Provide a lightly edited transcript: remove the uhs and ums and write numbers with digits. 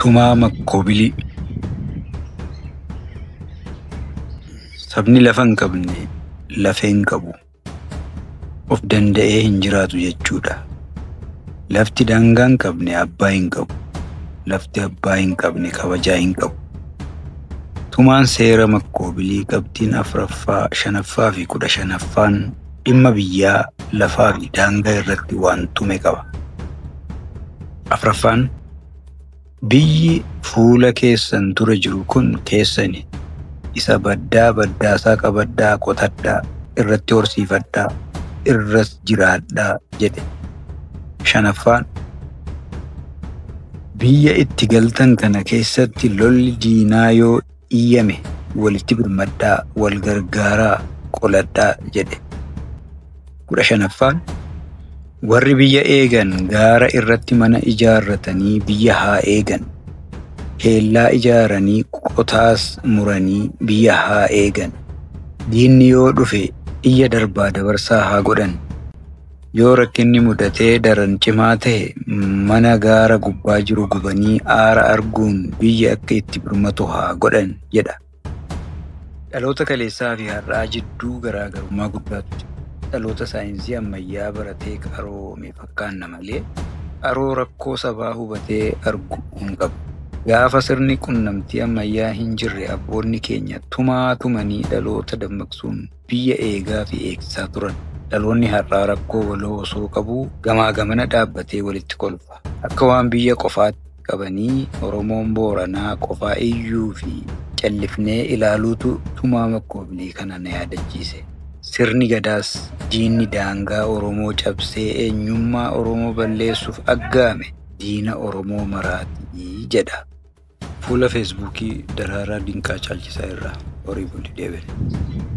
Tumaa Makkoobilii. Sabni lafa hin qabne lafee hin qabu. Of danda'ee hin jiraatu jechuudha. Lafti daangaa hin qabne abbaa hin qabu. Lafti abbaa hin qabne kabajaa hin qabu. Tumaan seera makkoobilii qabxiin 4ffaa, 5ffaa fi 15ffaan dhimma biyyaa, lafaa fi daangaa irratti waan tume qaba. 4ffaan biyyi fuula keessan dura jiru kun keessani. Isa baddaa baddaasaa qabaddaa qotadhaa, irratti horsiifadhaa, irras jiraadhaa jedhe. 5ffaan biyya itti galtan kana keessatti lolli diinaa yoo iyyame walitti birmadhaa, wal gargaaraa, qoladhaa jedhe. 15ffaan warri biyya eegan gaara irratti mana ijaarratanii biyya haa eegan. Kellaa ijaaranii qotaas muranii biyya haa eegan. Diinni yoo dhufe iyya darbaa dabarsaa haa godhan. Yoo rakkinni mudatee daran cimaa ta'e mana gaara gubbaa jiru gubanii aara arguun biyya akka itti birmatu haa godhan jedha. Dhaloota kaleessaa fi har'aa jidduu garaagarummaa guddaatu jira. Dhaloota saayinsii ammayyaa baratee qaroome fakkaanna malee qaroo rakkoo sabaa hubatee argu hin qabu. Gaafa sirni qunnamtii ammayyaa hin jirre abboonni keenya tumaa tumanii dhaloota dammaqsuun biyya eegaa fi eegsisaa turan. Dhaloonni har'aa rakkoo waloo osoo qabuu gamaa gamana dhaabbatee walitti kolfa. Akka waan biyya qofaatti qabanii Oromoon Booranaa qofaa iyyuu fi callifnee ilaaluutu tumaa makkoobilii kana na yaadachiise. Sirni gadaas diinni daangaa Oromoo cabsee eenyummaa Oromoo balleessuuf aggaame diina Oromoo maraatii jedha. Fuula Feesbuukii Daraaraa Dinqaa Caalchisaa irraa horii bulii deebiin.